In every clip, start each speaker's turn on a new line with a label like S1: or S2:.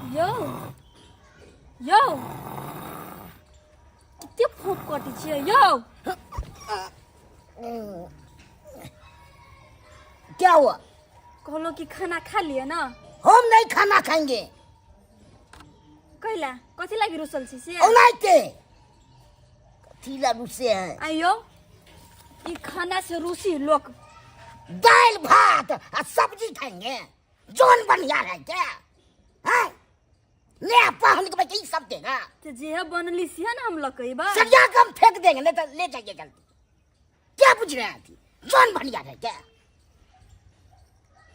S1: यौ यौ, कते फोप कटै छियै यौ?
S2: क्या हुआ?
S1: कहलहुँ कि खाना खा लिअ ना।
S2: हम नहीं खाना खाएंगे।
S1: कैला, कथी लागि रुसल छी से?
S2: ओनाइते कथी ला रुसे हैं।
S1: आइयो, ई खाना से रुसी लोक?
S2: दाल भात आ सब्जी खाएंगे, जोन बढ़िया है क्या हैं? ले पहन के बच्चे सब देगा।
S1: तो जे बनली सिया ना हम लकईबा।
S2: सरिया के हम फेंक देंगे, नहीं तो ले जाइए जल्दी। क्या बुझ रहे हैं? जोन बढ़िया है क्या?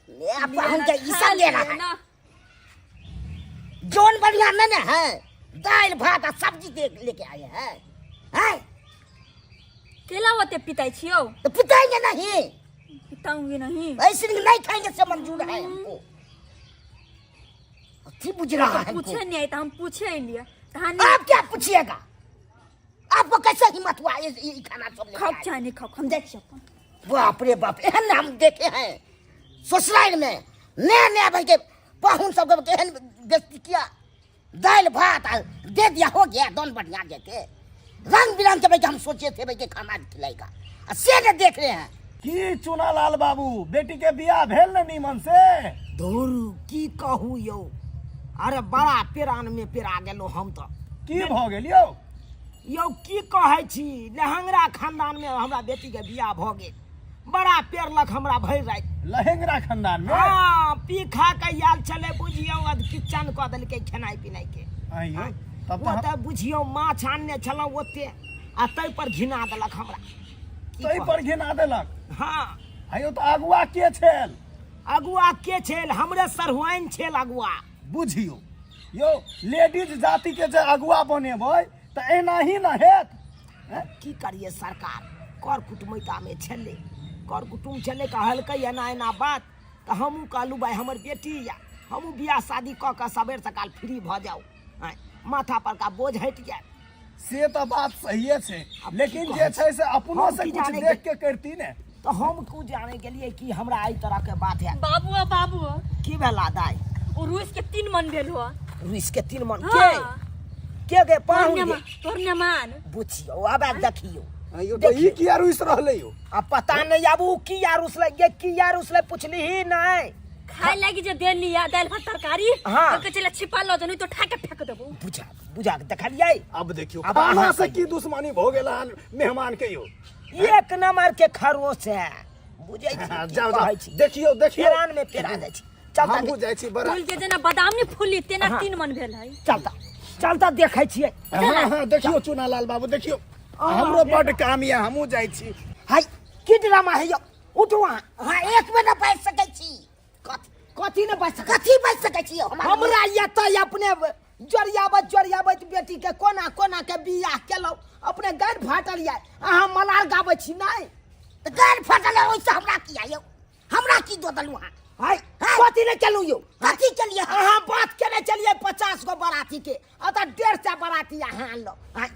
S2: ले पहन के ई सब दे रहा है।
S1: ना।
S2: जोन बढ़िया नहीं ना है, दाल भात आ सब्जी दे लेके आए हैं, हैं?
S1: केला ओते पिताई छियौ?
S2: तो पिताएंगे नहीं।
S1: पिताऊंगी नहीं।
S2: ऐसे नहीं खाएंगे से मंजूर है हमको। अथी बुझ रहा है हमको।
S1: पूछे नहीं आई तो हम पूछे अलिए तहन।
S2: आप क्या पूछिएगा? आपको कैसे हिम्मत हुआ ये खाना सब लेके
S1: खाओ
S2: आए?
S1: चाहे नहीं खाओ, हम जाइ छी अपन।
S2: बाप रे बाप, एहन हम देखे हैं ससुराल में नया नया भाई के पाहुन सब के एहन बेइज्जती किया। दाल भात आ दे दिया, हो गया, दोन बढ़िया देते रंग बिरंग के भाई के हम सोचे थे भाई के खाना खिलाएगा, आ से ने देख रहे हैं।
S3: की चुनालाल बाबू, बेटी के बियाह भेल ने नीमन से?
S4: धुर, की कहू यौ, अरे बड़ा पेरान में पेरा गेलो हम तऽ।
S3: की भऽ गेल यौ?
S4: यौ की कहै छी, लहंगरा खानदान में हमरा बेटी के बियाह भऽ गेल, बड़ा पेरलक हमरा भरि राति।
S3: लहेंगरा खानदान में?
S4: हाँ, पी खा के आयल छलै बुझियौ, अध किचन कऽ देलकै खेनाइ पिनाइ के।
S3: आइयो तब
S4: ओ
S3: तऽ
S4: तऽ बुझियौ माछ आनने छलहुँ ओते आ ताहि पर घिना देलक हमरा। की
S3: ताहि
S4: कहू?
S3: पर घिना देलक?
S4: हाँ।
S3: आइयो, तऽ अगुआ के छल?
S4: अगुआ के छल? हमरे सरहुआइन छल अगुआ।
S3: बुझियौ यौ, लेडीज जाति के जे अगुआ बनेबै तऽ एना ही ने हेत।
S4: की करिए सरकार, कर कुटुमैता में छलै, कर कुटुम छलै, कहलकै एना एना बात, तऽ हमहूँ कहलहुँ भाइ हमर बेटी यऽ, हमहूँ बियाह शादी कऽ कऽ सबेर सकाल फ्री भऽ जाउ, आँय, माथा परका बोझ हटि जायत।
S3: से तऽ बात सहिए छै।
S4: आब की
S3: लेकिन जे
S4: कहै
S3: छै से अपनो
S4: हम
S3: से
S4: की
S3: कुछ
S4: जाने
S3: देख के करती ने।
S4: तऽ हम क्यों जाने गेलियै कि हमरा एहि तरहके बात है।
S1: बाबू आ बाबू।
S4: की भेला दाइ?
S1: ओ रुस के 3 मन भेल हुआ।
S4: रुइस के 3 मन?
S1: हाँ।
S4: के के गे पाहुन गे?
S1: तोर मेहमान।
S4: बुझियौ, आब आब देखियौ।
S3: आइयो, तऽ ई किया रुसि रहलै यौ?
S4: आ पता नहीं आब उ किया रुसलै गे, किया रुसलै पुछली ही नहीं।
S1: खाय लागी जे देली आ दालि भात तरकारी।
S4: हाँ।
S1: तो चले छिपा लो, नहीं तो ठा के फेंक देबो।
S4: बुझा बुझा के देखलियै।
S3: अब देखियौ।
S4: आब
S3: खाना
S4: अहाँ
S3: से की दुश्मनी भऽ गेल हन मेहमान के यौ?
S4: एक नंबर के खरोश है, बुझै छी?
S3: हाँ,
S4: की
S3: जाओ
S4: कहै
S3: जाओ
S4: छी?
S3: देखियौ देखियौ।
S4: पेरान में पेरा जाइ छी, चल।
S3: हमहूँ जाइ छी बड़ा
S1: फूल के जेना बादाम नहीं फूली तेना।
S4: हाँ।
S1: 3 मन भेल है।
S4: चलता चलता, देखै छियै।
S3: हाँ हाँ, देखियौ चुनालाल बाबू, देखियौ, हमरो बड्ड काम यऽ, हमहूँ जाइ छी।
S4: हाय, की ड्रामा है यौ? उठू अहाँ।
S2: अहाँ एक बेर नहि बाजि सकै छी।
S4: कथी कथी ने बाजि सकै?
S2: कथी बाजि सकै छी हमरा?
S4: हमरा एतऽ अपने जोरियाबैत जोरियाबैत बेटी के कोना कोना के बियाह केलहुँ, अपने गारि फाटल यऽ, अहाँ मलार गाबै छी नहि?
S2: तऽ गारि फाटल यऽ, ओहिसँ हमरा की यौ? हमरा की दऽ देलहुँ अहाँ?
S4: हाय, कथी नहि केलहुँ यौ?
S2: कथी केलियै?
S4: अहाँ बात केने चलियै 50 गो बराती के, अतः 150 बराती अहाँ आनलहुँ। आँय,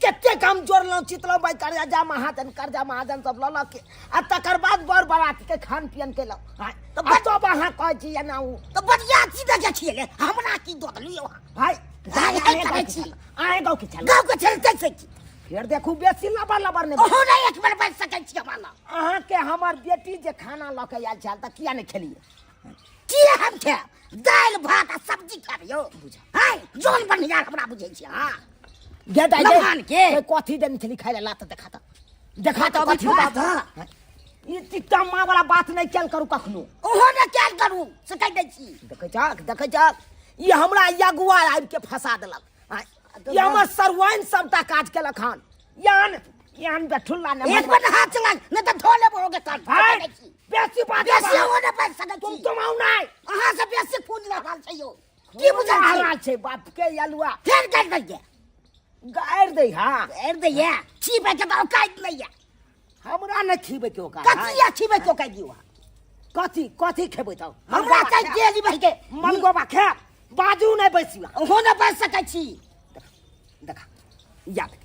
S4: कतेक हम जोड़लहुँ चितलहुँ भाइ, कर्जा महाजन कर्जा महाजन सब लऽ लऽ के, आ तकर बाद बर बराती के खान पियन केलहुँ। आँय,
S2: तऽ
S4: आ तब अहाँ कहै छी एना ओ।
S2: तऽ बढ़िया चीज दऽ छियै, हमरा की दऽ देलहुँ यौ अहाँ?
S4: हाय,
S2: हाय, हाय करै छी।
S4: अहें गाँव के छल?
S2: गाँव के छल से की?
S4: फेर देखू, बेसी लबर लबर नहि।
S2: ओहो नहि एक बेर बाजि सकै छी हमरा लग।
S4: अहाँके हमर बेटी जे खाना लऽ के आयल छल तऽ किया नहि खेलियै?
S2: की हम खायब? दालि भात आ सब्जी खायब यौ? हाय, जोन बढ़िया हमरा बुझै छी अहाँ?
S4: गे दाइ गे,
S2: लभान के।
S4: गे, कथी देने छली खाय लए? लात देखा तऽ, देखा तऽ।
S2: अबै
S4: कथी
S2: छौ
S4: बात?
S2: बात?
S4: ई तिक्ता माँ वाला बात नहि कयल करू कखनो।
S2: ओहो नहि कयल करू से कहि दै छी।
S4: देखै छक, देखै छक, ई हमरा अगुआ आबि के फंसा देलक। आँय, ई हमर सरवाइन सबटा काज केलक हन, यान यान बेठुल्ला ने।
S2: एक बेर हाथ चला नहि तऽ धो लेबो होगे कान।
S4: हाय, बेसी बात
S2: बेसी हो नहि बाजि सकै
S4: तुम
S2: छी।
S4: तुम आउ नहि।
S2: अहाँ से बेसी खून रहल छै यौ, की बुझल छी?
S4: रहल छै बाप के अलुआ।
S2: फेर गारि दैये?
S4: गारि दै? हाँ,
S2: गारि दैये। छीबै के तऽ औकात नहि यऽ।
S4: हमरा नहि खीबै के ओका।
S2: कथी या छीबै के औकात दियौ?
S4: कथी कथी खेबै तऽ?
S2: हमरा चाही गेली भाई के
S4: मलगोबा खायब। बाजू नहि बैसियो।
S2: ओहो नहि बाजि सकै छी।
S4: देखा, या देख,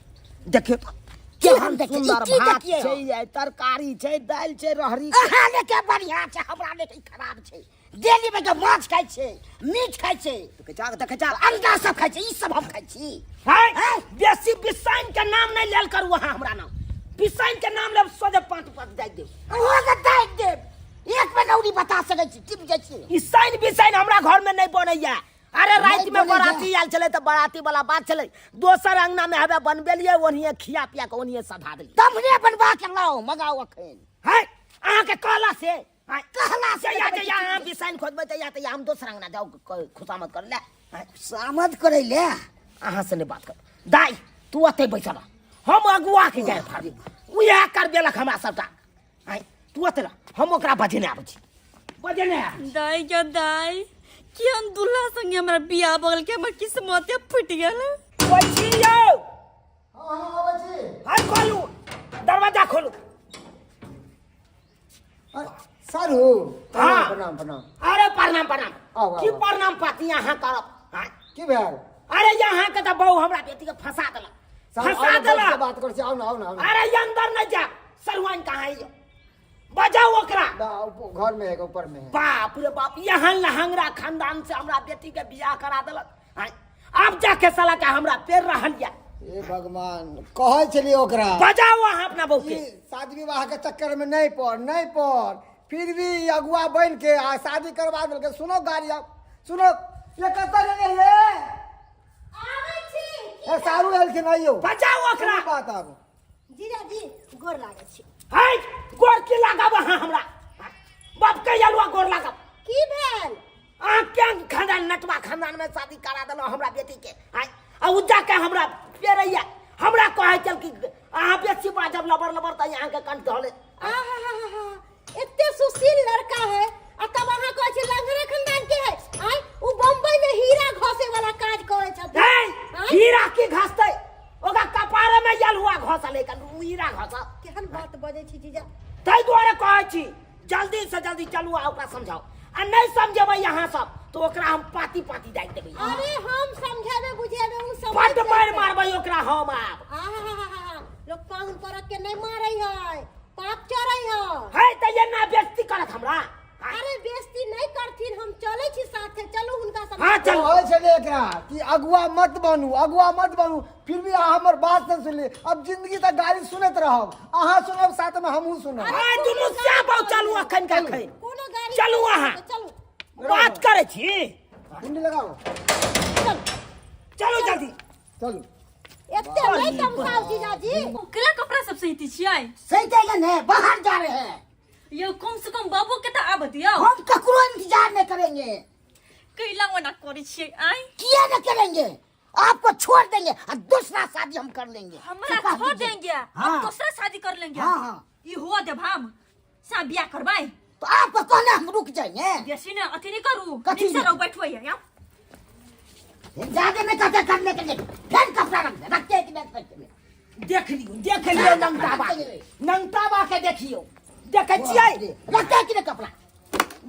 S4: देखियौ तऽ केहन
S2: देखिए, ई
S4: सुंदर
S2: की
S4: भात
S2: देखिए?
S4: छै ये, तरकारी छै, दालि छै, रहरी छै।
S2: अहाँ लेके बढ़िया छै, हमरा लेके ई खराब छै। डेली में के माछ खाइ छै, मीट खाइ छै,
S4: देखै छह, देखै छह।
S2: अंडा सब खाइ छै, ई सब हम खाइ छी।
S4: है बेसी बिसाइन के नाम नहीं लेल करू अहाँ। हमरा नाम बिसाइन के नाम लेब सोझे पाँच पाँच दाइ देब।
S2: अहाँके दाइ देब। एक बेर बता सकै छी की बुझै छी?
S4: ई साइन बिसाइन हमरा घर में नहीं बनैया। अरे राति में
S2: बनैया।
S4: बराती आयल छलै तऽ बराती वाला बात छलै, दोसर अंगना में हवे बनबेलियै, ओनिये खिया पिया के ओनिये सधा देलियै।
S2: तमने बनबा के लाओ, मंगाओ अखन।
S4: है अहाँके कहला से है,
S2: कहला से
S4: जहिया जहिया अहाँ बिसाइन खोजबै तहिया तहिया हम दोसर अंगना जाउ खुशामद कर ले। है,
S2: खुशामद करै ले।
S4: अहाँ से नहीं बात कर। दाई तू ओतै बैसल रह, हम अगुआ के जाय फाड़ू, उएह करबेलक हमरा सबटा। है तू ओतै रह, हम ओकरा बजेने आबै छी, बजेने आबै छी।
S1: दाई के दाई, कि हम दूल्हा संगे हमरा बियाह बगल के हमर किस्मते फूटि गेल।
S4: कोइ छी यौ? हाय खोलू दरवाजा खोलू।
S5: सर हो।
S4: हाँ।
S5: प्रणाम प्रणाम।
S4: अरे प्रणाम प्रणाम।
S5: आउ, आउ,
S4: की
S5: आउ।
S4: प्रणाम पाती अहाँ करब? हाँ?
S5: की भेल?
S4: अरे यहाँ के तऽ बहू हमरा बेटी के फंसा देलक,
S5: सर,
S4: फंसा
S5: आउ ने, बैठ के
S4: देलक।
S5: बात करै छी, आउ ने, आउ ने, आउ ने।
S4: अरे ये अंदर नहीं जा, सरवाइन कहाँ है? बजाओ ओकरा।
S5: ना, घर में है, ऊपर में है।
S4: बाप रे बाप, यहाँ लहंगरा खानदान से हमरा बेटी के बियाह करा देलक। हाँ, अब जाके साला के हमरा पेड़ रहल या।
S5: हे भगवान, कहै छलियै ओकरा।
S4: बजाओ अहाँ अपना बहू के।
S5: ई शादी विवाह के चक्कर में नहीं पड़, नहीं पड़, फिर भी ई अगुआ बन के आ शादी करवा देलकै। सुनो गाड़ी अब, सुनो, ये कतऽ गेलै हे?
S6: आबै छी।
S5: हे सारू एलखिन, आइयो।
S4: बजाओ ओकरा।
S5: सुनू बात आब।
S6: जीजाजी गोर लागै छी।
S4: है गोर की लागब अहाँ हमरा? बाप के अलुआ गोर लागब।
S6: की भेल?
S4: अहाँ के खानदान नटवा खानदान में शादी करा देलहुँ हमरा बेटी के। आँय, आ उ जाके हमरा पेरैया, हमरा कहै छल कि अहाँ बेसी बाजब लबर लबर तऽ अहाँके कंठ धऽ लेत।
S6: आहाहाहा, एते सुशील लड़का है आ तब अहाँ कहै छी लंगड़े खानदान के है। आँय, उ बम्बई में हीरा घसे वाला काज करै छथिन।
S4: नहीं,
S6: आँय?
S4: हीरा की घसतै? ओकरा कपारे में यलुआ घसलै कन, उ हीरा घसत।
S6: केहन बात बजै छी जीजा।
S4: ताहि दुआरे कहै छी जल्दी से जल्दी चलू आ ओकरा समझाओ, आ नहीं समझेबै अहाँ सब तो ओकरा हम पाती पाती दागि देबै।
S6: अरे हम समझेबै बुझेबै, उ समझ
S4: बड्ड मारि
S6: जेतै।
S4: मारबै ओकरा हम आब।
S6: आहाहाहा, लोक पाहुन परख के नहीं मारै है, पाप चढ़ै है।
S4: है तऽ एना बेइज्जती करत हमरा?
S6: अरे बेइज्जती नहीं करथिन, हम चलै छी साथे, चलू हुनका सब।
S4: हाँ, चलू।
S5: कहै छलियै एकरा कि अगुआ मत बनू, अगुआ मत बनू, फिर भी अहाँ हमर बात नहीं सुनली। अब जिंदगी तक गाली सुनैत रहब, अहाँ सुनब साथ में हमहूँ सुनब।
S4: अरे दुनू श्याम बाबू चलू अखन के अखन।
S6: कोनो गाड़ी
S4: चलू अहाँ।
S6: चलू।
S4: बात करै छी।
S5: कुंडी लगाओ।
S6: चलू।
S4: चलू जल्दी।
S5: चलू।
S6: एते नहीं तमसाउ जीजाजी।
S1: केला कपड़ा सब सहित छियै?
S2: सहिते ने, बाहर जा रहे हैं।
S1: यो कम से कम बाबू के तऽ आबऽ दियौ।
S2: हम ककरो इंतजार नहीं करेंगे।
S1: कैला ओना करै छियै आइ?
S2: किया न करेंगे, आपको छोड़ देंगे और दूसरा शादी हम कर लेंगे।
S1: हमरा
S2: कृपा
S1: छोड़
S2: कीजिए।
S1: देंगे?
S2: हाँ।
S1: हम दूसरा शादी कर लेंगे?
S2: हाँ, हाँ।
S1: ई हुआ देब हम सा बियाह करबै?
S2: तो आपको कहना हम रुक जाएंगे।
S1: बेसी ने अथी नहीं करू,
S2: कथी
S1: नीक से
S2: नहीं?
S1: रहू, बैठबै यहाँ।
S2: ज्यादा नहीं कहते करने के लिए, फिर कपड़ा रख दे, रखते हैं कि नहीं रखते हैं?
S4: देख लियौ, देख लियौ नंगटाबा के, नंगटाबा के देखियौ, देखै छियै?
S2: रखते हैं कि नहीं कपड़ा?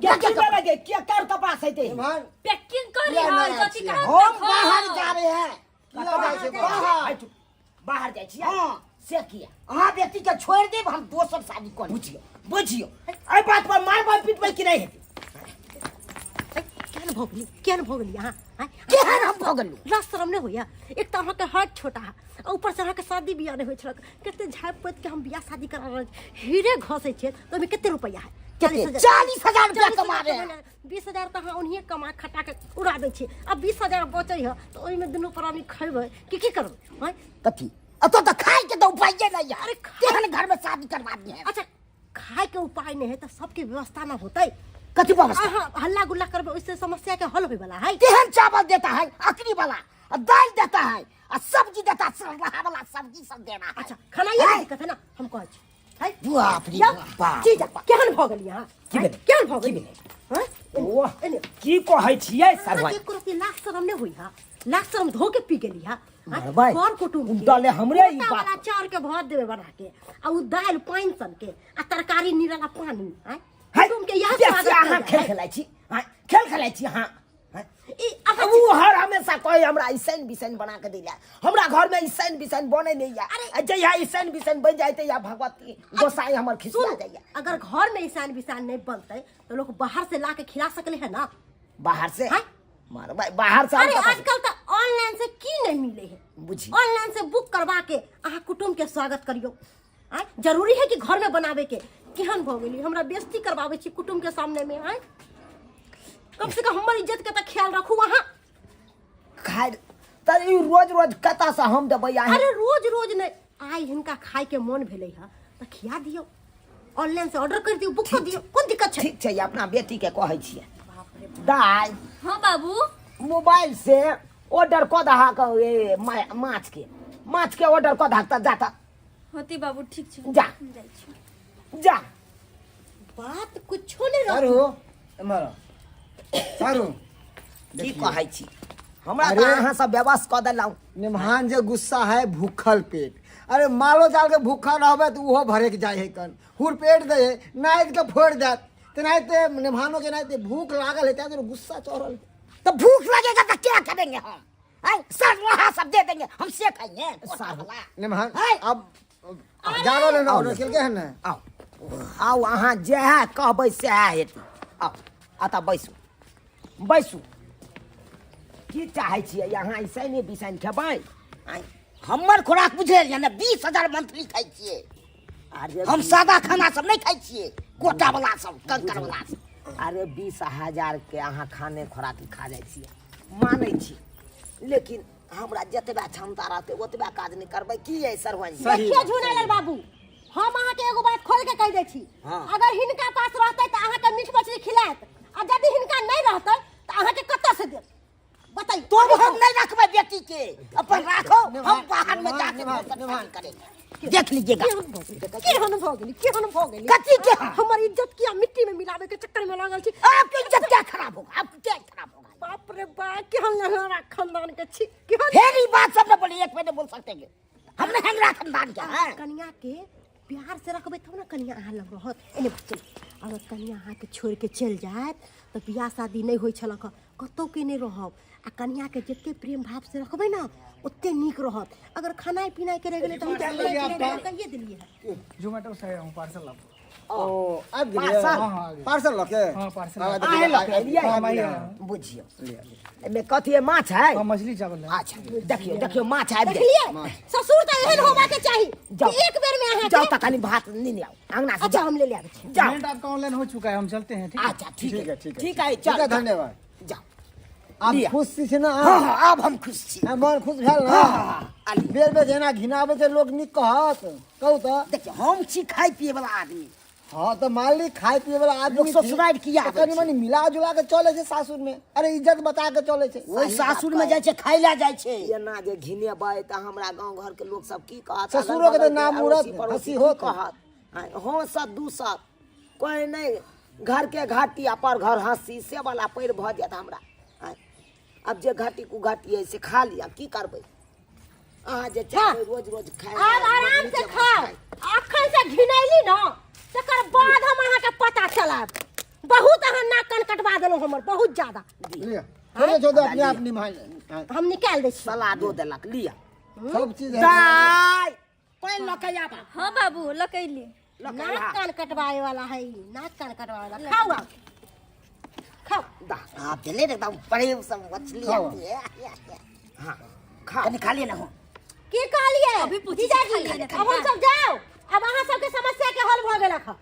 S4: देखी लगे के कर कपड़ा सहिते।
S5: इमहर
S1: पैकिंग करी
S5: किया
S1: हल
S5: नाराज
S1: कथी
S5: छियै?
S1: कहाँ
S2: हम
S1: देखो?
S2: बाहर जा रहे हैं।
S5: किया जाइ छै बाहर?
S4: बाहर जाइ छियै?
S2: हाँ।
S4: से किया?
S2: अहाँ बेटी के छोड़ देब, हम दोसर शादी कर।
S4: बुझियौ, बुझियौ, एहि बात पर मारबै पीटबै कि नहि हेतै?
S6: केहन भऽ गेली, केहन भऽ गेली अहाँ? आँय?
S2: केहन हम भऽ गेलहुँ?
S6: लाज शरम नहि होइया? एक तऽ अहाँके हाथ छोटा है, आ ऊपर से अहाँके शादी बियाह नहि होइ छल। कते झाँपि पोति के हम बियाह शादी करा रहल छी। हीरे घसै छियै तऽ ओहिमे कते रुपैआ है?
S2: कते? 40,000 रुपया कमा रहे हैं।
S6: 20,000 तऽ अहाँ ओनहिये कमा खटा के उड़ा दै छियै, आ 20,000 बचै है तऽ ओहिमे दुनू प्राणी खयबै कि की करबै? आँय?
S2: कथी? अतः तऽ खाय के तऽ उपाये नहीं है।
S6: अरे
S2: केहन घर में शादी करवा दिए हैं?
S6: अच्छा, खाय के उपाय नहीं है तऽ सबके व्यवस्था ना होतै।
S2: कथी व्यवस्था?
S6: अहाँ हल्ला गुल्ला करबै ओहिसे समस्या के हल होय वाला है?
S2: केहन चावल देता है अकरी वाला, आ दाल देता है, आ सब्जी देता है सरलाहा वाला, सब्जी सब देना है।
S6: अच्छा, खाना ये
S2: है?
S6: दिक्कत है ना, हम कहै छी। है?
S2: बाप रे
S6: यौ,
S2: बाप।
S6: जीजा, केहन भऽ गेली अहाँ?
S4: की भेलै?
S6: केहन भऽ
S4: की
S6: गेली?
S4: भेलै?
S6: हँ?
S4: ओह,
S6: एने।
S4: की कहै छियै सरवा?
S6: अहाँके एको रत्ती लाज शरम नहि होइ है? लाज शरम धो के पी गेली है?
S4: मरबै।
S6: कर कुटुम्ब के।
S4: डले हमरे ई
S6: मोटा
S4: बात।
S6: वाला चाउर के भात देबै बना के, आ उ दालि पानि सन के, आ तरकारी निराला पानि। आँय?
S4: है,
S6: कुटुम्ब के इएह
S4: बेसी
S6: स्वागत
S4: अहाँ
S6: कयल
S4: खेल
S6: जाइ है।
S4: खेलाइ छी? आँय, खेल खेलाइ छी अहाँ?
S6: ई अहाँ
S4: उ हर हमेशा कहे हमरा ऐसन बिसन बना के दिला, हमरा घर में ऐसन बिसन बने नहीं या। अरे जहिया ऐसन बिसन बन जाए या भगवती गोसाई हमर खिसिया
S6: सुन
S4: जाइया।
S6: अगर घर में ईशान बिसान नहीं बनते तो लोग बाहर से ला के खिला सकले है ना?
S4: बाहर से?
S6: हाँ?
S4: मारो भाई बाहर से।
S6: अरे
S4: हम कतऽ से-
S6: आजकल तो ऑनलाइन से की नहीं मिले है।
S4: बुझी।
S6: ऑनलाइन से बुक करवा के अहाँ कुटुम्ब के स्वागत करियो। आय जरूरी है कि घर में बनावे के? केहन भऽ गेली, हमरा बेइज्जती करवावे छी कुटुम्ब के सामने में। आय कम से कम हमर इज्जत के तऽ ख्याल रखू अहाँ।
S4: खाय तऽ ई रोज रोज कतऽ से हम देबै अहाँ?
S6: अरे रोज रोज नहीं, आइ हिनका खाय के मन भेलै है तऽ खिया दियौ, ऑनलाइन से ऑर्डर कर दियौ, बुक कर दियौ, कोन दिक्कत छै?
S4: ठीक छै, अपना बेटी के कहै छियै। दाइ।
S1: हाँ बाबू।
S4: मोबाइल से ऑर्डर कऽ दहा के माछ के, माछ के ऑर्डर कऽ दहक तऽ जाता।
S1: होती बाबू, ठीक छै।
S4: जा।
S1: हम जाइ छी।
S4: जा।
S6: बात कुछो नहीं रह।
S5: सारू एम्हर आउ। सारू।
S4: की कहै छी हमरा?
S5: अरे।
S4: तऽ अहाँ सब व्यवस्था कऽ देलहुँ।
S5: निमहान जे गुस्सा है भूखल पेट, अरे मालो जाल के भूखा रहबै तऽ ओहो भरक जाइ है, कन हुर पेट दै है नाइज के फोड़ि देत, तेनाहिते निमहानो के एनाहिते भूख लागल है, तें गुस्सा चढ़ल है।
S2: तो भूख लगेगा तो क्या करेंगे हम? हैं? सर वहाँ सब दे देंगे, हम से खाएंगे
S4: साहब।
S5: निमहान
S2: है।
S5: अब जा रहल है ना, ऑर्डर केलकै है ने?
S4: आउ आउ, अहाँ जएह कहबै सएह हेतै। आउ अतऽ बैसू बैसू। की चाहै छियै अहाँ? ऐसने बिसैन खेबै? आँय?
S2: हमर खुराक बुझल ने, 20,000 मंथली खाइ छियै।
S4: अरे
S2: हम सादा खाना सब नहीं खाइ छियै, कोटा वाला सब, कंकर वाला सब।
S4: अरे 20,000 के अहाँ खाने खोराकी खा जाइ छियै, मानै छी, लेकिन हमरा जतबा क्षमता रहतै ओतबा काज नहि करबै की अइ सरवन जी?
S6: देखियो झुनेलाल बाबू, हम अहाँके एगो बात खोल के कहि दै छी।
S4: हाँ।
S6: अगर हिनका पास रहतै तऽ अहाँके मीट मछली खिलायत, आ यदि हिनका नहि रहतै तऽ अहाँके कतऽ से देत, बताइए।
S2: तो अब हम नहीं रखबै बेटी के, अपन राखो, हम बाहर में जाके
S5: निभान,
S2: दोसर
S5: निभान।
S2: शादी करेंगे, देख लीजिएगा।
S6: केहन भऽ गेली, केहन भऽ गेली, केहन भऽ गेली?
S2: कथी के?
S6: हमर इज्जत किया मिट्टी में मिलावे के चक्कर में लागल छी?
S2: आपके इज्जत क्या खराब होगा? आपको क्या खराब होगा?
S6: बाप रे बा, केहन लहरा खानदान के छी, केहन।
S2: फिर ई बात सब ने बोली, एक महीने बोल सकते हैं, हमने हेंगरा खानदान के हैं।
S6: कनिया के प्यार से रखबै तब ने कनिया अहाँ लग रहत। एने चलू, अगर कनिया अहाँके छोड़ि के चलि जायत तऽ बियाह शादी नहि होइ छलक हँ, कतहु के नहि रहब। आ कनिया के जते प्रेम भाव से रखबै ने ओते नीक रहत। अगर खानाइ पिनाइ के रहि गेलै तऽ हम खानाइ पिनाइ कहिए देलियै हँ।
S7: जोमेटो से आया हूँ, पार्सल आपको।
S5: ओ आबि गेलियै?
S4: पार्सल?
S7: हाँ, हाँ, आबि गेल।
S5: पार्सल लऽ के?
S7: हाँ, पार्सल।
S5: हाँ,
S4: अहें लऽ के एलियै?
S7: हाँ, हम आइए।
S4: बुझियौ, एहिमे कथी है? माछ है?
S7: हाँ, मछली चावल है।
S4: अच्छा, देखियौ देखियौ, माछ आबि गेल।
S6: देखलियै, ससुर तऽ एहन होबाके चाही
S4: जाओ।
S6: कि एक बेर में अहाँके
S4: जाउ तऽ कनि भात नेने आउ अंगना से।
S6: अच्छा, हम ले ले आबै छी।
S4: जाउ।
S7: पेमेंट आपका ऑनलाइन हो चुका है, हम चलते हैं, ठीक है?
S4: अच्छा ठीक
S5: ठीक
S4: है।
S5: है, ठीक है।
S4: ठीक है।
S5: ठीक
S4: चल
S5: है, धन्यवाद।
S4: जाउ।
S5: आब
S4: लिअ।
S5: खुश छी ने?
S4: हाँ हाँ, आब हम खुश छी।
S5: हाँ, मन खुश भेल ने?
S4: हाँ,
S5: बेर बेर जेना घिनाबै छै लोक, नीक कहत? कहू तऽ।
S2: देखियौ, हम छी खाय पिए वाला आदमी।
S5: हाँ तऽ मालिक, खाय पिए वाला आदमी
S2: लोक ससुरारि किया
S5: तऽ
S2: आबै
S5: कनि
S2: छै?
S5: मनि मिला जुला के चलै छै सासुर में, अरे इज्जत बचा के चलै छै।
S2: ओहि सासुर में जाइ छै, खाय ला जाइ छै।
S4: एना जे घिनेबै तऽ हमरा गाँव घर के लोक सब की कहत?
S5: ससुरो के तऽ
S4: अगल बगल
S5: नाम
S4: के
S5: उड़त,
S4: अड़ोसी पड़ोसी
S5: हँसी
S4: की
S5: होत।
S4: कहत? हाँ सत दू सत कोइ नहि, घर के घाटी आ पर घर हँसी से वाला पैर भऽ जायत हमरा। आँय, आब जे घाटी कुघाटी अइ से खा लिअ, की करबै? अहाँ जे चाहबै रोज रोज खाय।
S6: आब आराम से खाओ। अखन से घिनैली न तकर बाद हम अहाँके पता चलायब। बहुत अहाँ नाक कान कटवा देलहुँ हमर, बहुत ज्यादा।
S5: लिअ, छोड़े छोड़े, अपने आप निभाइ।
S6: हम निकालि दै छी।
S4: सलादो देलक, लिअ।
S5: सब चीज है।
S4: दाइ, पानि लऽ के आबा।
S1: हाँ बाबू, लकैली।
S4: लऽ के
S6: नाक
S4: आबा।
S6: कान कटवाए वाला है ई, नाक कान कटवाए वाला। खाओ आब, खाओ।
S4: दा।
S2: आप चले रे, एकदम प्रेम से मछली
S5: खाओ।
S2: आती है।
S4: हाँ, खा।
S2: कनी खा लिए ना हो।
S6: की कहलियै
S1: अभी पूछै छी,
S6: जीजाजी?
S1: खा लिअ,
S6: अब हम सब जाओ, अब अहाँ सबके समस्या के हल भऽ गेलक हँ।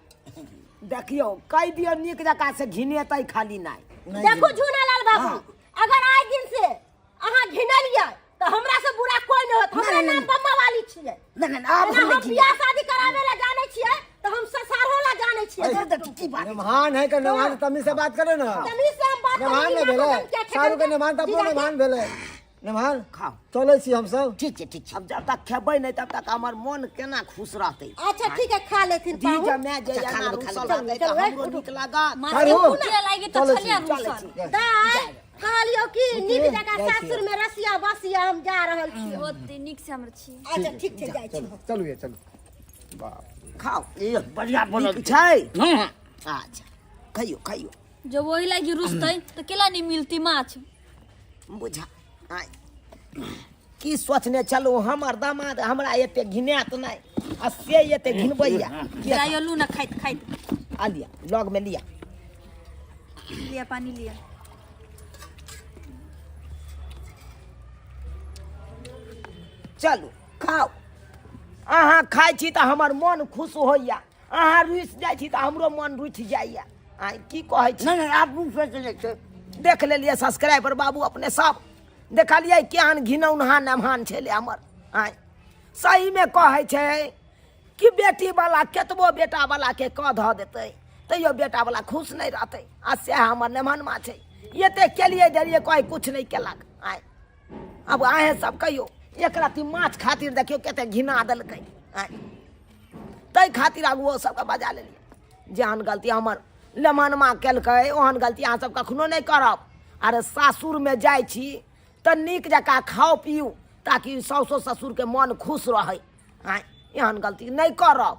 S4: देखियौ, कहि दियौ नीक जकाँ से, घिनेतै खाली नहि।
S6: देखू झूनालाल बाबू, अगर आइ दिन से अहाँ घिनलियै तऽ हमरा से बुरा कोई नहि होत। हमरा नाम बम्मा वाली छियै।
S2: नहीं नहीं, अब
S6: एना
S2: हम
S6: हम
S2: नहीं।
S6: बियाह शादी करावे ला जानै छियै तऽ हम ससारो ला जानै छियै।
S2: की बात?
S5: निमहान है के निमहान, तमीज से बात करे ना।
S6: तमीज से हम बात
S5: निमहान
S6: करै
S5: ने
S6: छी,
S5: भेलै
S6: नाक कान किया
S5: सारू के?
S6: ठेकन
S5: निमहान तऽ अपनो
S6: जीजाजी?
S5: निमहान भेलै। निमहान,
S4: खाओ।
S5: चलै छी हमसब।
S2: ठीक छै, ठीक छै।
S4: अब जब तक खेबै नहि तब तक हमर मोन केना खुश रहतै?
S6: अच्छा ठीक है, खा लेथिन
S4: जी
S6: पाहुन।
S4: जमे जे
S2: अच्छा, खा
S4: एना
S2: लेबै, खा
S4: रुसल
S2: लेबै।
S4: रहतै तऽ
S6: चलू,
S4: हमरो नीक लागत।
S1: माछ
S5: अरे
S1: के
S5: हो।
S1: भुजिया लागि तऽ
S5: चलै
S1: छलिया
S5: छी,
S4: चलै
S1: रुसल।
S4: छी।
S6: दाइ, कहलियौ कि नीक जकाँ
S5: जाइ छी।
S6: सासुर में रसिया बसिया, हम जा रहल छी।
S1: होते, नीक से हमर छी।
S6: अच्छा ठीक छै, जाइ छी।
S5: चलू चलू ये, चलू बाप।
S4: खाओ।
S2: ये बढ़िया बनल।
S4: नीक छै।
S2: हाँ।
S4: अच्छा, खइयौ खइयौ।
S1: जब वही लागी रुसतै तो केला नहीं मिलती माछ।
S4: बुझा आय की सोचने चलू, हमर दामाद हमरा एते घिनायत नहि आ से एते घिनबैया। किया?
S1: जायलू ना खाइत खाइत।
S4: आ लिया, लग में लिया।
S1: लिया पानी लिया।
S4: चलू खाउ। अहाँ खाइ छी तऽ हमर मन खुश होइया, अहाँ रुसि जाइ छी तऽ हमरो मन रुठि जाइया। आइ की कहै छी?
S2: नहीं नहीं, आप मुँह से चले छे।
S4: देख लेलियै सब्सक्राइबर बाबू, अपने सब देखलियै केहन घिनौनहा नमहान छलै हमर। आइ सहीमे कहै छै कि बेटी वाला केतबो बेटा वाला के कह धऽ देतै तैयो बेटा वाला खुश नहि रहतै, आ सएह हमर नेमहनमा छै। एते केलियै देलियै, कहै कुछ नहि केलक। आइ आब अहेँ सब कहियौ, एक रत्ती माछ खातिर देखियौ कते घिना देलकै। आइ ताहि खातिर आगुओ सबके बजा लेलियै। जेहन गलती हमर लेमनमा केलकै ओहन गलती अहाँ सब कखनो नहि करब। अरे सासुरमे जाइ छी तऽ नीक जकाँ खाउ पीउ ताकि साउसो ससुरके मन खुश रहै। आँय एहन गलती नहि करब।